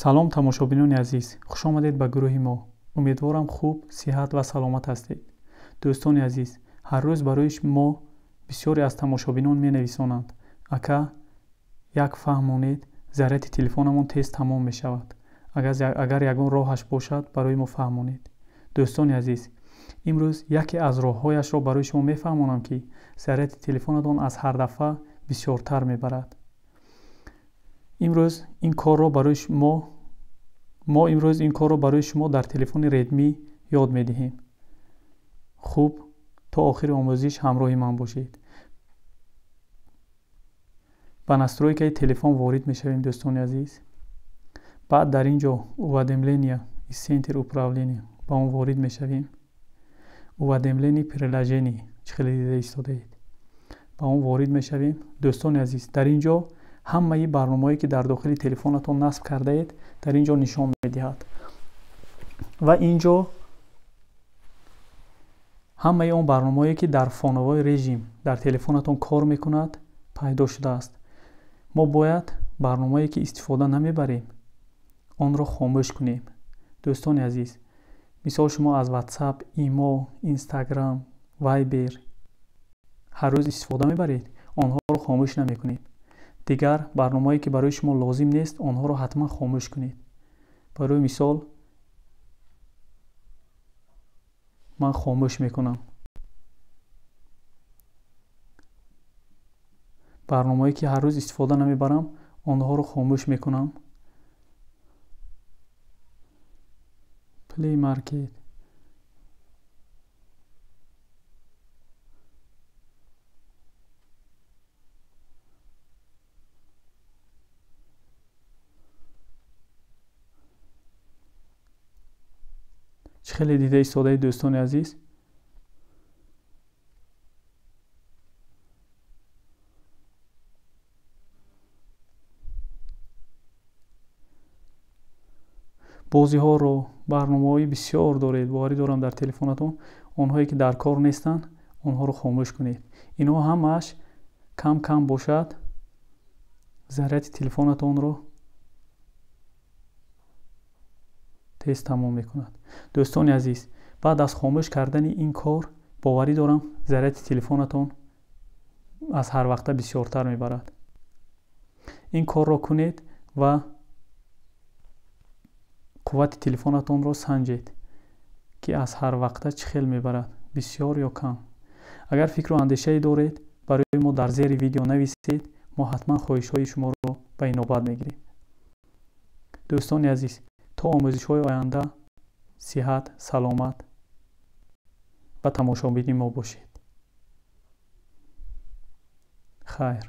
Салом тамошобинони азиз, хуш омадед ба гурӯҳи мо. Умедворам хуб, сиҳат ва саломат ҳастед. Дӯстони азиз, ҳар рӯз барои мо бисёре аз тамошобинон менависонанд: ака, як фаҳмонед, заряди телефонамон тез тамом мешавад. Агар ягон роҳаш бошад, барои мо фаҳмонед. Дӯстони азиз, имрӯз яке аз роҳҳояшро барои шумо мефаҳмонам, ки заряди телефонатон аз ҳар дафъа бисёртар мебарад. Имрӯз ин корро барои мо имрӯз ин корро барои шумо дар телефони Redmi ёд медиҳем. Хуб, то охири омӯзиш ҳамроҳи ман бошед. Ба настройкаи телефон ворид мешавем, дӯстони азиз. Баъд дар ин ҷо уведомления и центр управления ба он ворид мешавем. Уведомление приложений, чӣ хеле дида истодаед, ба он ворид мешавем. Дӯстони азиз, дар ин ҷо ҳамаи барномаҳое ки дар дохили телефонатон насб кардаед, дар ин ҷо нишон медиҳад. Ва ин ҷо ҳамаи он барномаҳое ки дар фоновой режим дар телефонатон кор мекунад, пайдо шудааст. Мо бояд барномае ки истифода намебарем, онро хомӯш кунем. Дӯстони азиз, мисол шумо аз WhatsApp, Imo, Instagram, Viber ҳар рӯз истифода мебаред, онҳоро хомӯш намекунед. Дигар барномае ки барои шумо лозим нест, онҳоро ҳатман хомӯш кунед. Барои мисол, ман хомӯш мекунам. Барномае ки ҳар рӯз истифода намебарам, онҳоро хомӯш мекунам. Play Market. Чӣ хеле дида истодаи, дӯстони азиз, бозиҳоро, барномаҳои бисёр доред, боварӣ дорам дар телефонатон, онҳое ки дар кор нестанд, онҳоро хомӯш кунед. Инҳо ҳамааш кам кам бошад, заряди телефонатонро тез тамом мекунад. Дӯстони азиз, баъд аз хомӯш кардани ин кор, боварӣ дорам, заряди телефонатон аз ҳар вақта бисёртар мебарад. Ин корро кунед ва қуввати телефонатонро санҷед, ки аз ҳар вақта чӣ хел мебарад, бисёр ё кам. Агар фикру андешае доред, барои мо дар зери видео нависед, мо ҳатман хоҳишҳои шуморо ба инобат мегирем. Дӯстони азиз, то омӯзишҳои оянда сиҳат, саломат ва тамошобини мо бошед. Хайр.